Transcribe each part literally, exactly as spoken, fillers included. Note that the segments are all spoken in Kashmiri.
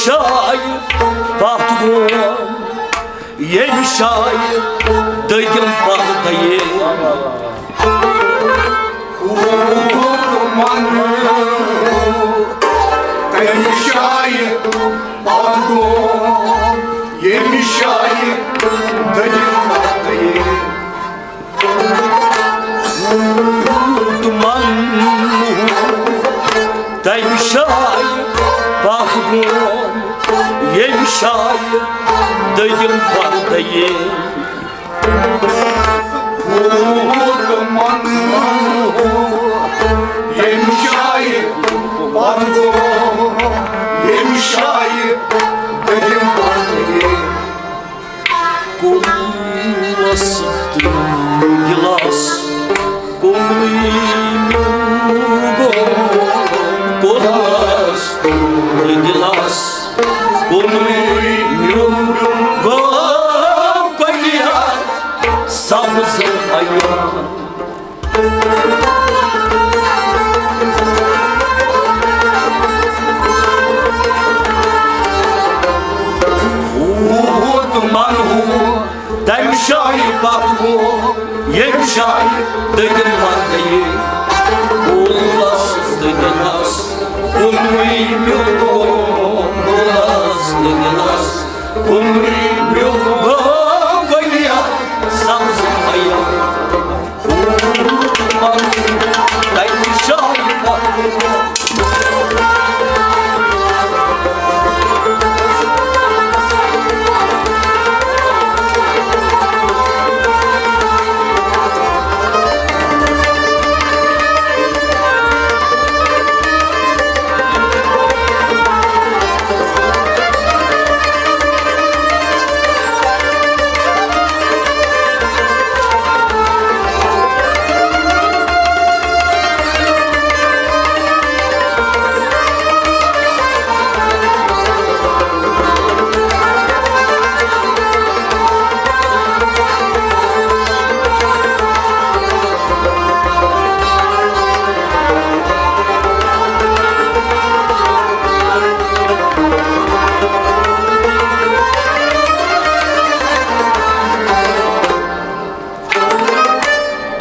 شایہِ پتھ گوم، ییٚمہِ شایہِ دٔگِم پردٕ ییٚلہِ۔ اوٗر منہٕ تَمہِ شایہِ پتھ گوم، ییٚمہِ شایہِ دٔگِم پردٕ ییٚلہِ۔ تِمن تَمہِ شایہِ پتھ گوم، ییٚمہِ شایہِ دٔگِم پردٕ ییٚلہِ۔ تِمن ییٚمہِ شایہِ پتھ گوم، ییٚمہِ شایہِ دٔگِم پردٕ ییٚلہِ۔ کُلس تہٕ گِلاس، کُنُے میوٗن گوٚو۔ کُلس تہٕ گِلاس، کُنُے میوٗن گوٚو۔ کۄلہِ سبز عیال۔ ہوٗت من ہو تَمہِ شایہِ پتھ گوٚو، ییٚمہِ شایہِ دٔگِم پردٕ ییٚلہِ۔ کُلس تہٕ گِلاس، کُنُے میوٗن گوٚو۔ کُلس تہٕ گِلاس، کُنُے میوٗن گوٚو۔ کۄلہِ سبز عیال۔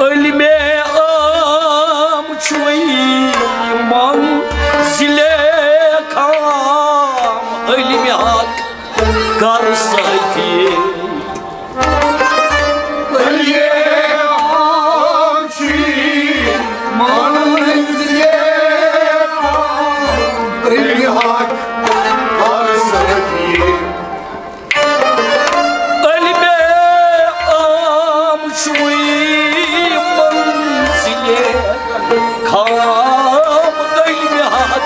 علمِ عام چھُے منزلِ کام، علمِ حق کر صٲفی۔ علمِ عام چھُے منزلِ کام، علمِ حق کر صٲفی۔ علمِ عام چھُے منزلِ کام، علمِ حق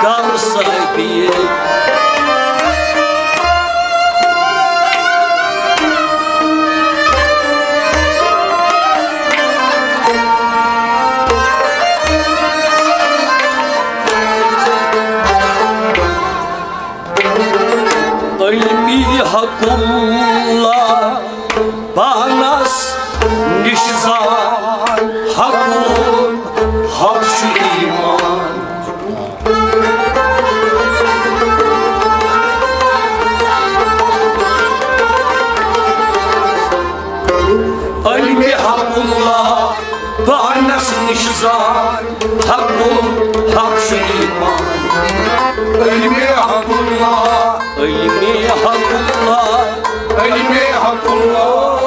کر صٲفی۔ علمِ حق اللہ پانس نِش زان، حقُ الحق چھُ ایمان۔ علمِ حق اللہ پانس نِش زان، حقُ الحق چھُ ایمان۔ علمِ حق اللہ، علمِ حق اللہ، علمِ حق اللہ،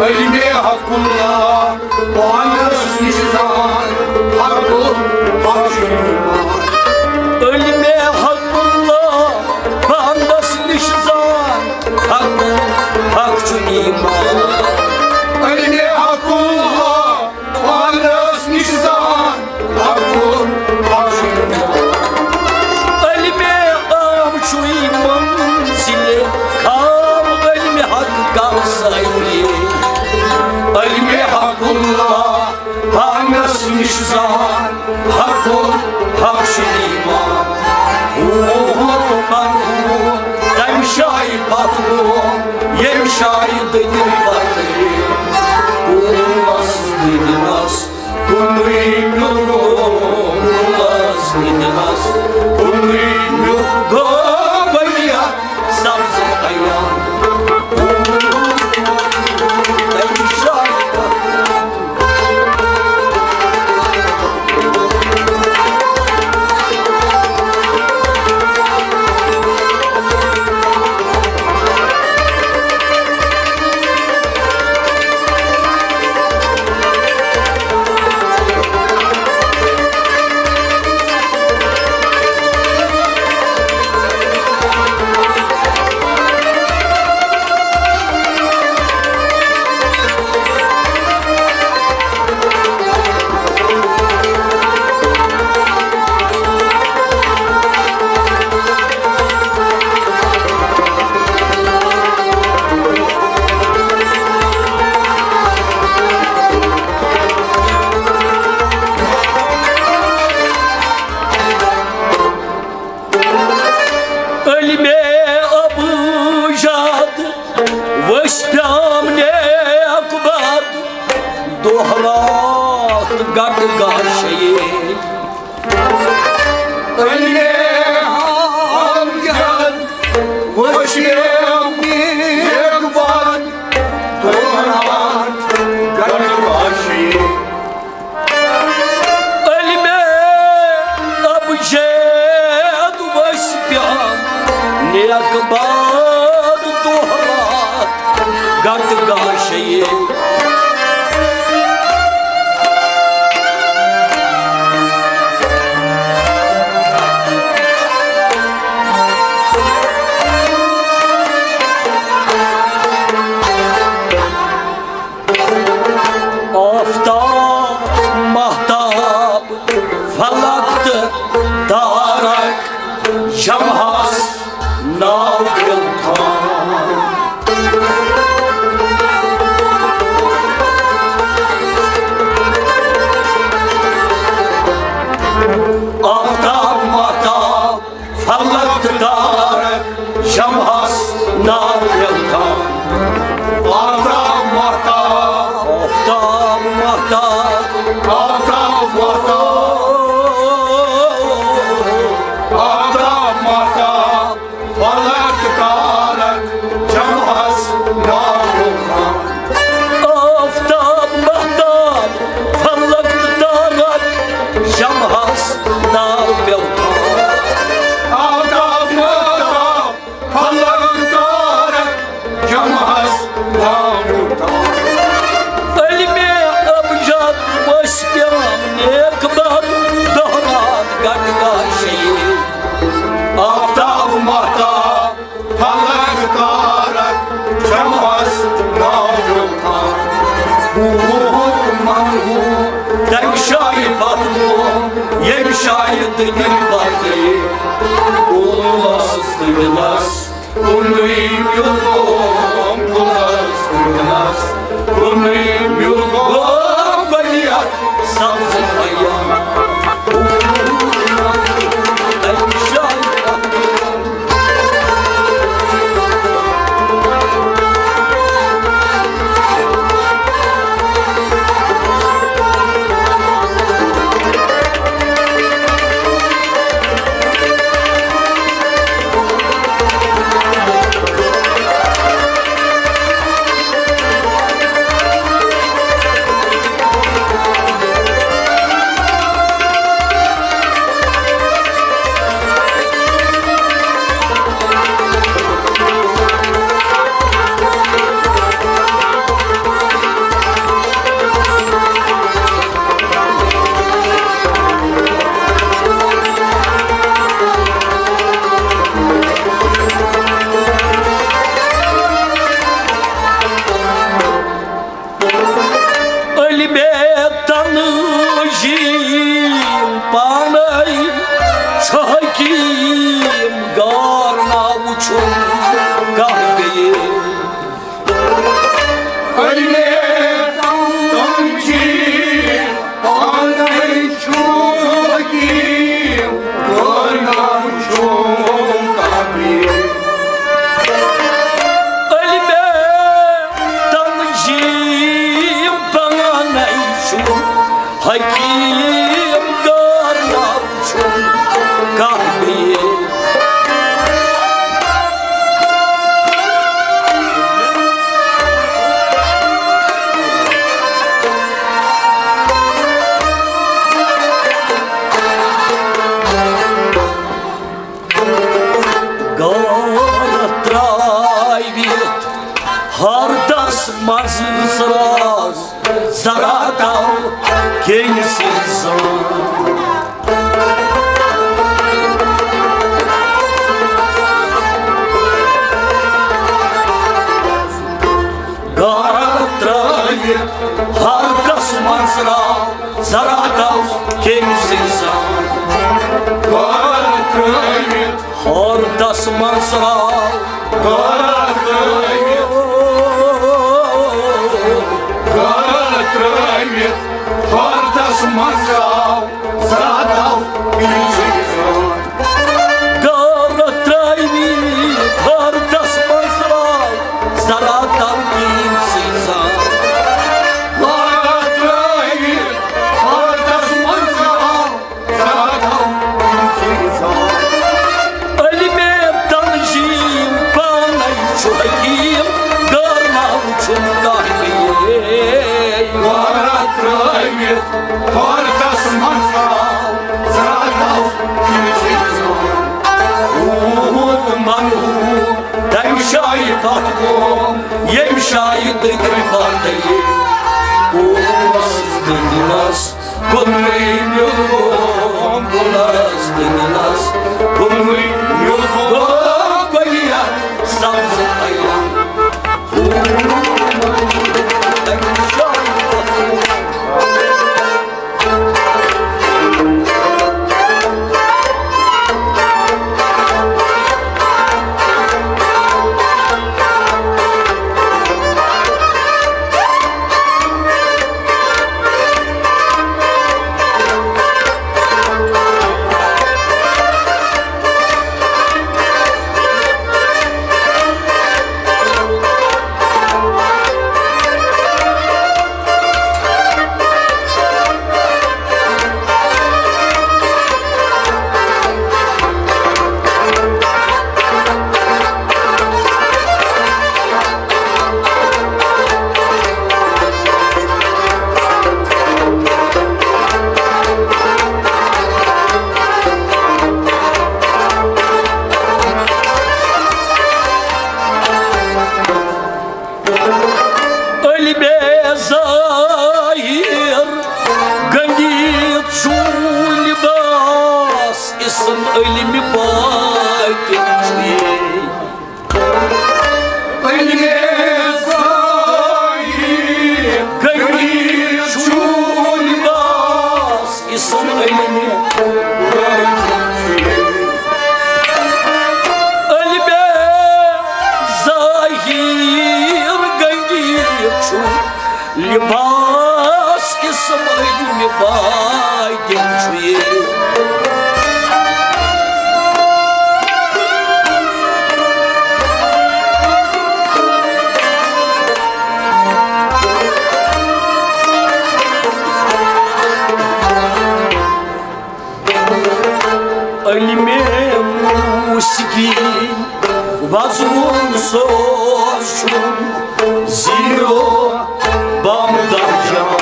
علمِ حق اللہ پانس نِش زان، حقُ الحق چھُ ایمان۔ علمِ حق اللہ پانس نِش زان، حقُ الحق چھُ ایمان۔ علمِ حق اللہ پانس نِش زان، حقُ الحق چھُ ایمان۔ علمِ عام چھُے منزلِ کام، علمِ حق کر صٲفی۔ علمِ حق اللہ پانس نِش زان، حقُ الحق چھُ ایمان۔ ہو، ہو، ہو، ہو، تَمہِ شایہِ پتھ گوٚو، ییٚمہِ شایہِ دٔگِم پردٕ ییٚلہِ۔ کُلس تہٕ گِلاس، کُنُے میوٗن گوٚو۔ کُلس تہٕ گِلاس، راتھ گٹ گاشے۔ علمِ امجد وشیم نیک بخت دوران گٹ گاشے۔ علمِ ابجد وسپیم نیک بخت دوران گٹ گاشے۔ آفتاب، ماہتاب، فلک تہٕ تارک، شمعس ناو پیوٚو تھاونہٕ۔ آفتاب، ماہتاب، فلک تہٕ تارک، شمعس ناو پیوٚو تھاونہٕ۔ آفتاب، ماہتاب، آفتاب، ماہتاب، آفتاب، ماہتاب، آفتاب، ماہتاب، فلک تہٕ تارک، شمعس ناو پیوٚو تھاونہٕ۔ آفتاب، ماہتاب، فلک تہٕ تارک، شمعس ناو پیوٚو تھاونہٕ۔ آفتاب، ماہتاب، فلک تہٕ تارک، شمعس ناو پیوٚو تھاونہٕ۔ علمِ ابجد وسپیم نیک بخت دوران گٹ گاشے۔ آفتاب، ماہتاب، فلک تارک، شمعس ناو پیوٚو تھاونہٕ۔ ہوٗ من ہو تمہِ شایہِ پتہٕ گوٚو، ییٚمہِ شایہِ تہٕ دِل پتہٕ گٔیے۔ کُلس تہٕ دِلس کُنُے میوٗل گوٚو، کُلس تہٕ دِلس کُنُے میوٗل گوٚو، گۄڈٕنیتھ سبزٕ پیام۔ علمِ تنظیم پانے چھُ حکیم، غور نہ وُچھُن کانٛہہ بیٚیہِ۔ علمِ تنظیم پانے چھُ حکیم، غور نہ وُچھُن کانٛہہ بیٚیہِ۔ علمِ تنظیم پانے چھُ حکیم، غور نہ وُچھُن کانٛہہ بیٚیہِ۔ غور ترٲوِتھ ہردس منٛز ژراو، ذرا تاو کیٚمۍ سٕنٛز زان۔ غور ترٲوِتھ ہردس منٛز ژراو، ذرا تاو کیٚمۍ سٕنٛز زان۔ غور ترٲوِتھ ہردس منٛز ژراو، غور ترٲوِتھ، غور ترٲوِتھ ہردس منٛز ژراو، ذرا تاو کیٚمۍ سٕنٛز زان۔ غور ترٲوِتھ ہردس منٛز ژراو، ذرا تاو کیٚمۍ سٕنٛز زان۔ غور حکیم غٲر ناو چھُم کانٛہہ بیٚیہِ۔ وارہ ترٲوِتھ ہورتس منٛز آو، ژرٛاو یہِ چیٖز۔ اوٗت منوٗت تَمہِ جایہِ پتھ گوم، ییٚمہِ جایہِ دٔدرِ پتہٕ یہِ اوس دٔدرَس۔ کُنُے میوٗل گوٚو گُلس تہٕ دِلس، کُنُے میوٗل گوٚو گۄلہِ سبزٕ پھلٮ۪ن۔ علمِ ظاہر گٔنٛڈِتھ چھُ لباس اسم، علمِ باطن چھُ یہِ۔ علمِ ظاہر گٔنٛڈِتھ چھُ لباس اسم، علمِ باطن چھُ یہِ۔ علمِ ظاہر گٔنٛڈِتھ چھُ لباس اسم، علمِ باطن چھُ یہِ۔ علمِ موسیقی وزوُن سوز چھُم زیٖرو بامداد جان۔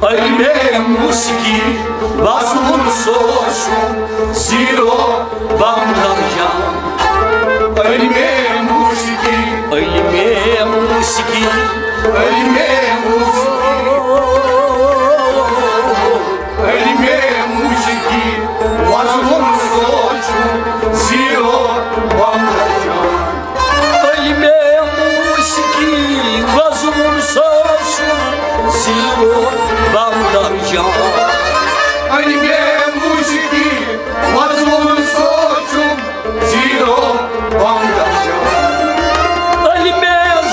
علمِ موسیقی وزوُن سوز چھُم زیٖرو بامداد جان۔ علمِ موسیقی، علمِ موسیقی، علمِ موسیقی، علمِ موسیقی وزوُن سوز چھُم زیٖرو بامداد جان۔ علمِ موسیقی وزوُن سوز چھُم زیٖرو بامداد جان۔ علمِ موسیقی وزوُن سوز چھُم زیٖرو بامداد جان۔ علمِ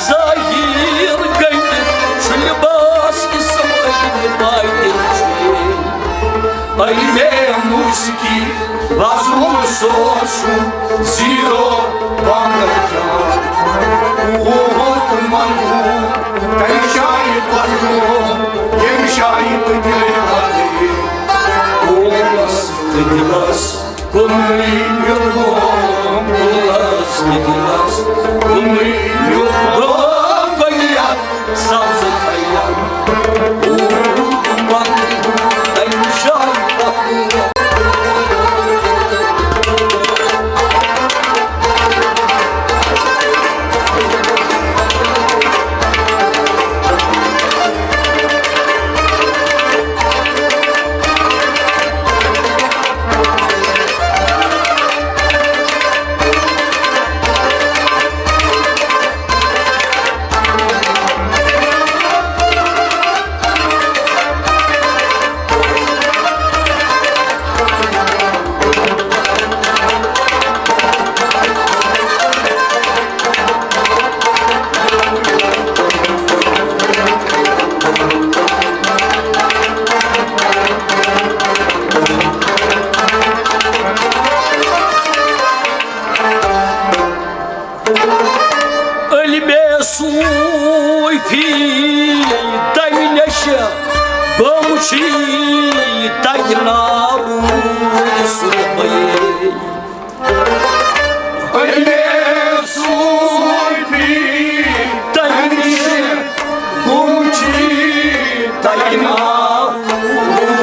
ظاہر گٔنٛڈِتھ چھُ لباس اسم، علمِ باطن چھُ یہِ۔ علمِ موسیقی وزوُن سوز چھُم زیٖرو بامداد جان۔ اوٗت منوٗت تَمہِ جایہِ پتھ گوم، ییٚمہِ جایہِ تہٕ دِلہِ پتہٕ یہِ۔ اوس تہٕ دِلس کُنُے میوٗل گوٚو، گُلس تہٕ دِلس کُنُے میوٗل گوٚو، گۄلہِ سبزٕ پھلٮ۪ن۔ اوٗت منوٗت تَمہِ جایہِ پتھ گوم۔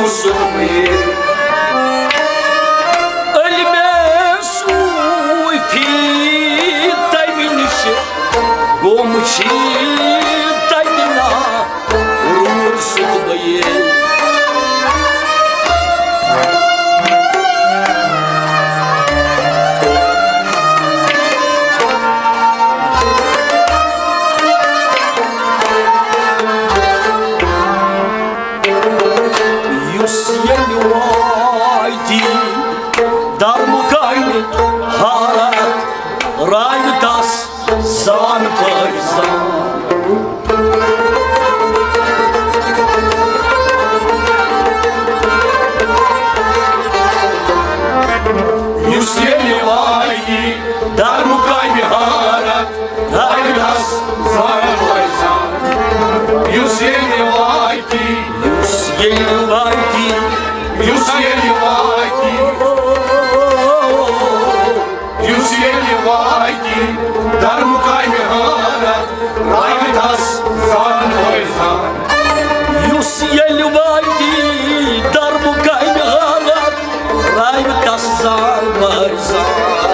صُبحٲے۔ علمِ صوٗفی تَمہِ نِش گوٚم چھِ تَتہِ نا روٗد صُبحٲے۔ یُس ییٚلہِ واتی درمُقامِ حارت، راوِ تس زان پٲرۍ زان۔ یُس ییٚلہِ واتی درمُقامِ حارت، راوِ تس زان پٲرۍ زان۔ یُس ییٚلہِ واتی، یُس ییٚلہِ واتی، یُس ییٚلہِ واتی، یُس ییٚلہِ واتی درمُقامِ حارت، راوِ تس زان پٲرۍ زان۔ یُس ییٚلہِ واتی درمُقامِ حارت، راوِ تس زان پٲرۍ زان۔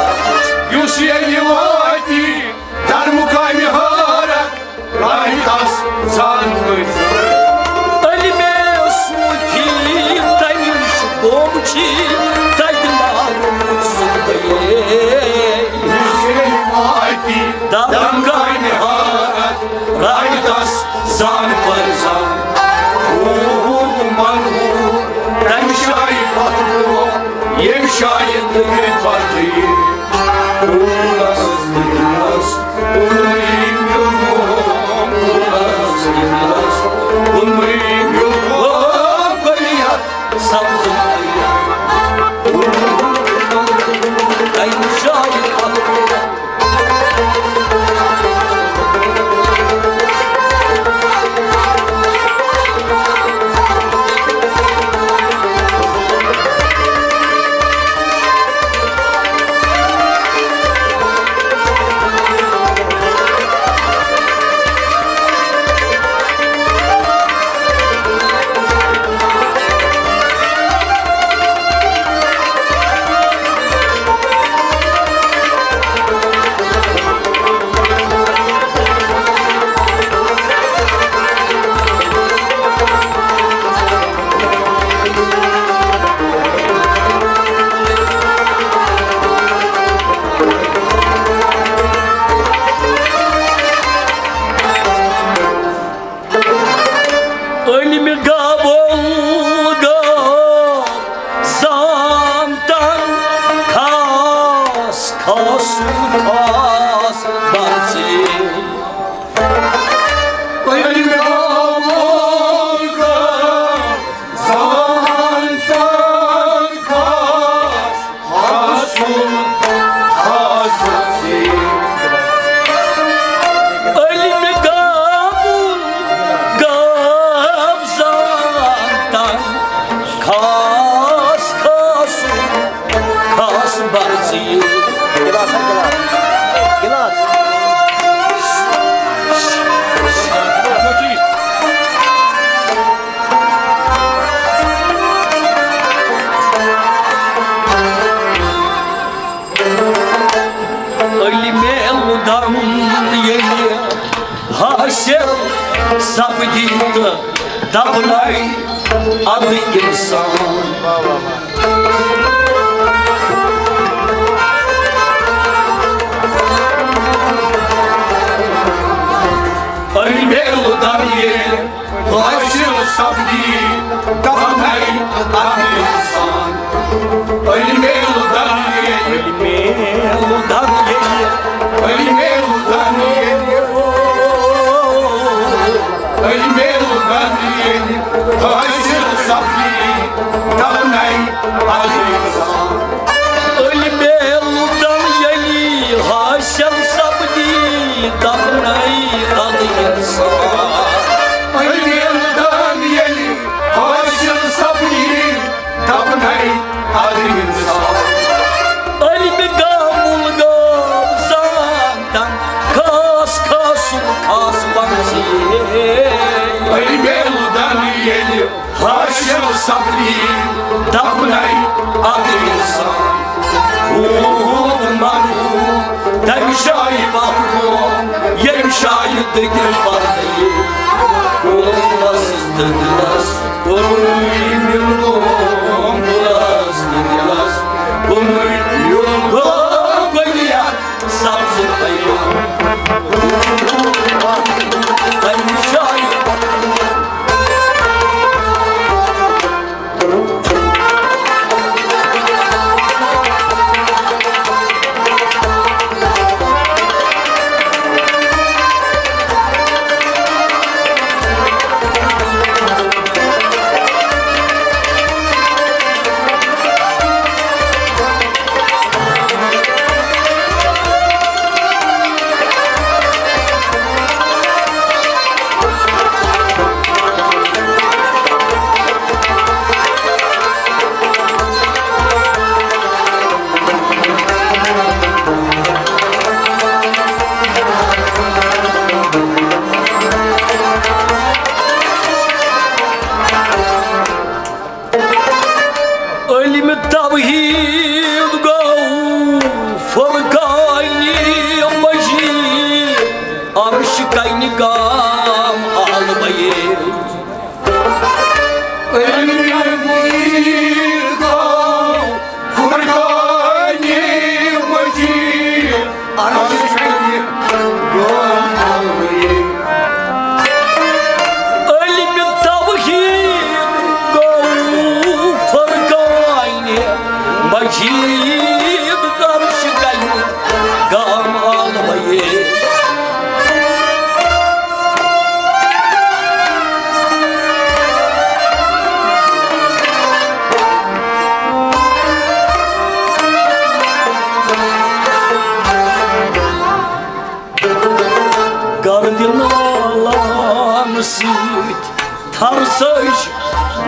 یُس ییٚلہِ واتی درمُقامِ حارت، راوِ تس زان پٲرۍ زان۔ علمِ صوٗفی تَمہِ نِش گوٚم چھِ تَتہِ نا روٗد صُبحٲے۔ یُس ییٚلہِ واتی درمُقامِ حارت، راوِ تس زان پٲرۍ زان۔ روٗد منظوٗر تَمہِ جایہِ پتہٕ برونٛہہ، ییٚمہِ جایہِ نہٕ مےٚ پتہٕ یہِ۔ روٗدس دِلس کُنُے میوٗٹھ، روٗدس دِلس کُنُے میوٗٹھ، کۄلیت سبزٕے۔ روٗد منظوٗر تَمہِ جایہِ پتہٕ برونٛہہ، علمِ گابل گاب زانتن خاص خاص خاص بنسے۔ علمِ گابل گاب زانتن خاص خاص خاص۔ علمِ گابل گاب زانتن خاص خاص خاص بنسے۔ گِلاس، گِلاس، گِلاس۔ علمِ الدم ییٚلہِ حٲصِل سپدِ تہٕ دپنَے ادٕ اِنسان۔ علمِ الدم ییٚلہِ حٲصِل سپدِ، دپنَے ادٕ اِنسان۔ علمِ الدم ییٚلہِ، علمِ الدم ییٚلہِ، علمِ الدم ییٚلہِ، علمِ الدم ییٚلہِ حٲصِل سپدِ، دپنَے ادٕ اِنسان۔ علمِ الدم ییٚلہِ حٲصِل سپدِ، دپنَے ادٕ اِنسان۔ علمِ الدم ییٚلہِ حٲصِل سپدِ، دپنَے ادٕ اِنسان۔ علمِ گابل گاب زانتن خاص خاص خاص بنسے۔ علمِ الدم ییٚلہِ حٲصِل سپدِ، دَپنَے اَدٕ اِنسان، ہوٗت مَنوٗ تَمہِ جایہِ پَتھ گوٚو، ییٚمہِ جایہِ دٔدِل پَتھ گٔیہِ۔ کوٗنَس تہٕ دِلَس کوٚرُے مِلُن، کوٗنَس تہٕ دِلَس کوٚرُے مِلُن۔ گوٚو گۄڈٕنیَتھ سبزٕ پھٔلۍ۔ تَمہِ جایہِ علم توحید گو فرقان مجید، عرش کن گام آل بید۔ علم توحید گو فرقان مجید، عرش کن گام آل بید۔ علم توحید گو فرقان مجید، عرش کن گام آل بید۔ گردِ نالان سۭتۍ تھر سٔج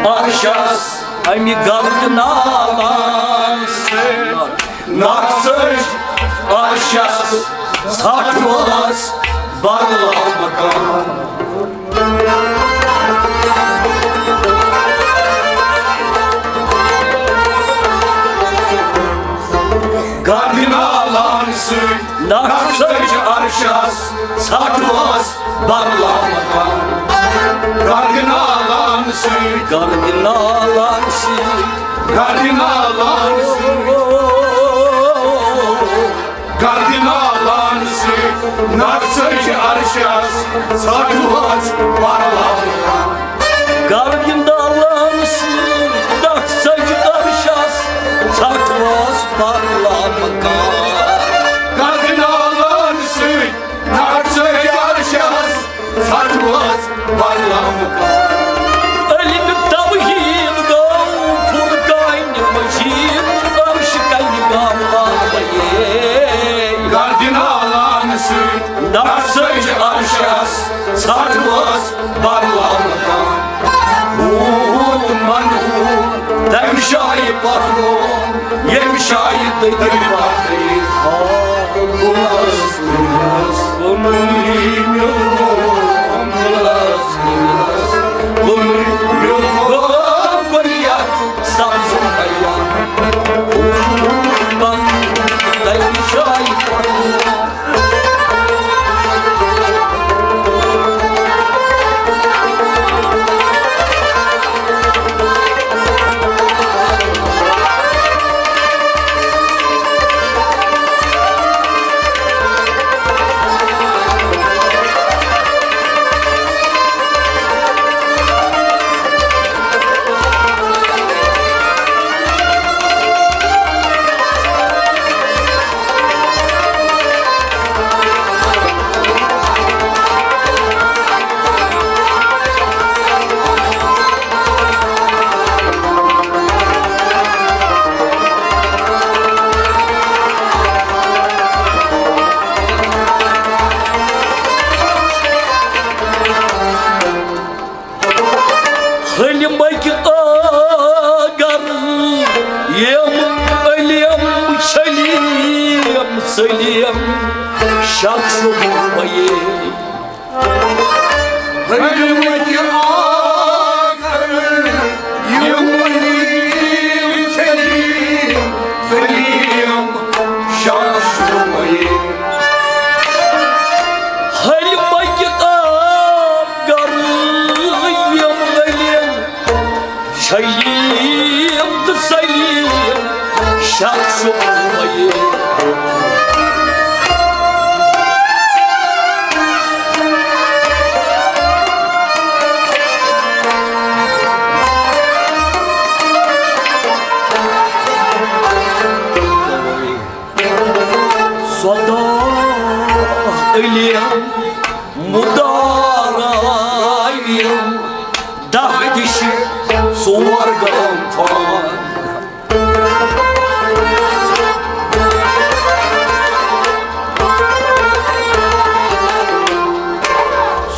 عرشس، امہِ گردِ نالان سۭتۍ نکھ سٔج عرشس، ژھٹھ ؤژھ برلا مکان۔ گردِ نالان سۭتۍ نکھ سٔج عرشس، ژھٹھ ؤژھ برلا مکان۔ گردِ نالان سۭتۍ، گردِ نالان سۭتۍ، گردِ نالان سۭتۍ، گردِ نالان سۭتۍ نکھ سٔج عرشس، ژھٹھ ؤژھ برلا مکان۔ گردِ نالان سۭتۍ نکھ سٔج عرشس، ژھٹھ ؤژھ برلا مکان۔ گردِ نالان سۭتۍ نکھ سٔج عرشس، ژھٹھ ؤژھ برلا مکان۔ علم توحید گو فرقان مجید، عرش کن گام آل بید۔ گردِ نالان سۭتۍ نکھ سٔج عرشس، ژھٹھ ؤژھ برلا مکان۔ ہوٗت مَنوٗ تَمہِ جایہِ پَتھ گوٚو، ییٚمہِ جایہِ دٔدِل پَتھ گٔیہِ۔ آ، گوٚو حلمٕکۍ اگر یِم علم سلیم شخص بُمبیہِ۔ حلمٕکۍ اگر یِم شخص بنٲیِتھ۔ سدا علم مدارا علم دہ دِشہِ ژور گام پان۔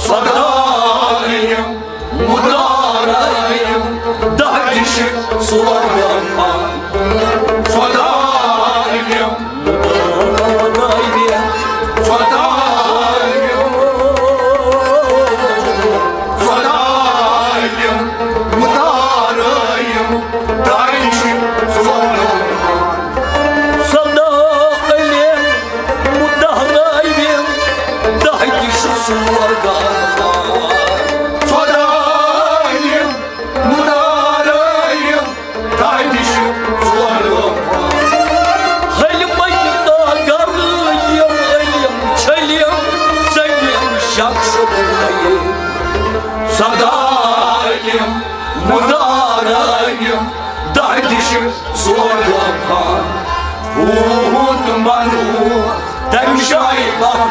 سدا علم مدارا علم دہ دِشہِ ژور گام پان۔ سدا علم مدارا علم، سدا علم، سدا علم مدارا علم دہ دِشہِ ژور گام پان۔ سدا علم مدارا علم دہ دِشہِ ژور گام پان۔ سدا علم مدارا علم دہ دِشہِ ژور گام پان۔ حلمٕکۍ ناگر یِم علم چھٔلِم ژٔلِم شخص بنٲیِتھ۔ سدا علم مدارا علم دہ دِشہِ ژور گام پان۔ ہوٗت منوٗ تَمہِ جایہِ پَتھ کُن،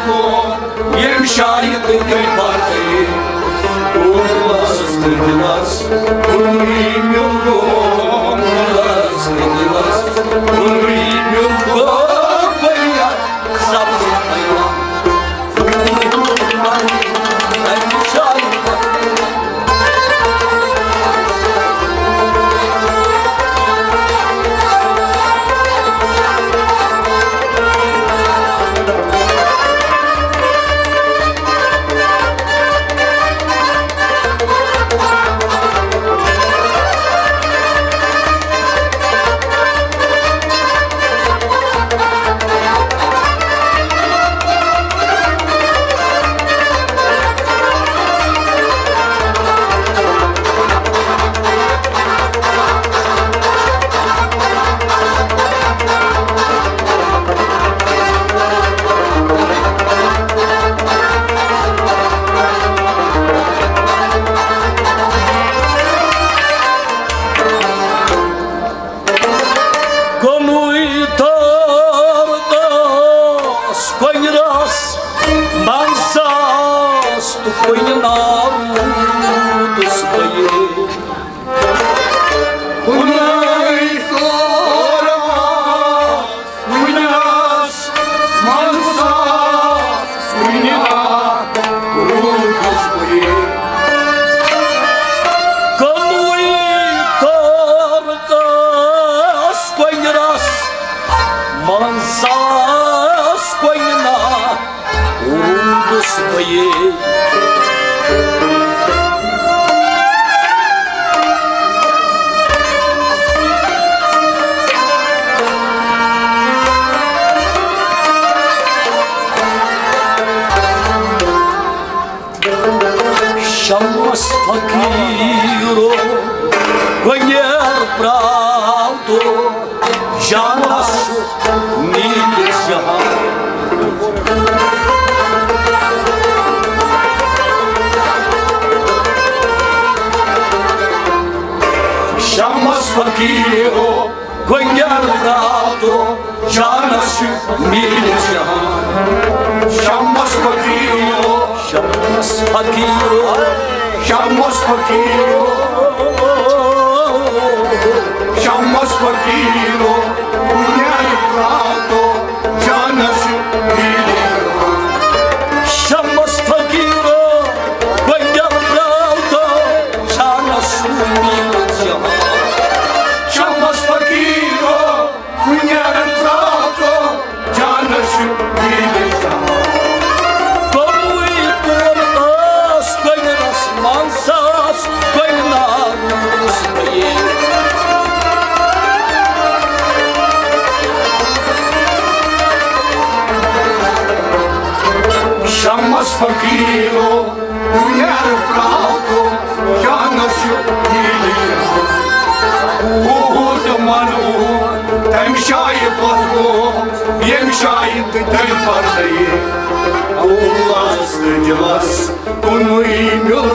ییٚمہِ جایہِ تہٕ تیٚلہِ پَتہٕ گٔیے۔ اوس تہٕ دِلَس کُنُے میوٗل، اوس تہٕ دِلَس کُنُے میوٗل، واریاہ سبز میوٕ۔ کُنُے تار داس کۄنہِ رَس منٛز ساس تہٕ کُنہِ ناو روٗدُس بہٕ ییٚتہِ۔ کُنُے تار داس کۄنہِ رَس منٛز ساس کُنہِ ناو روٗدُس بہٕ ییٚتہِ۔ کُنُے تار داس کۄنہِ رَس منٛز ساس کۄنہِ ناو روٗدُس بہٕ ییٚتہِ۔ شمس فقیرو کۄنیر پرٛاو تو جانس نیٖلِس جہان۔ شمس فقیرو کۄنیر پرٛاو تو جانس چھُ میٖلِتھ جہان۔ شمس فقیرو، شمس فقیرو، شمس فقیرو، شمس فقیرو، کۄنیر پرٛاو تو جانس چھُ میٖلِتھ جہان۔ شمس فقیرو، کۄنیر پرٛاو تو جانس چھُ میٖلِتھ جہان۔ شمس فقیرو، کۄنیر پرٛاو تو جانس چھُ میٖلِتھ جہان۔ کۄنوُے پور ٲس کۄنرس منٛز ساس کۄنہِ ناو جایہِ پتھ گوٚو، ییٚمہِ جایہِ تہٕ تَمہِ پتہٕ یہِ اوس تہٕ دِلس کُنُے میوٗل۔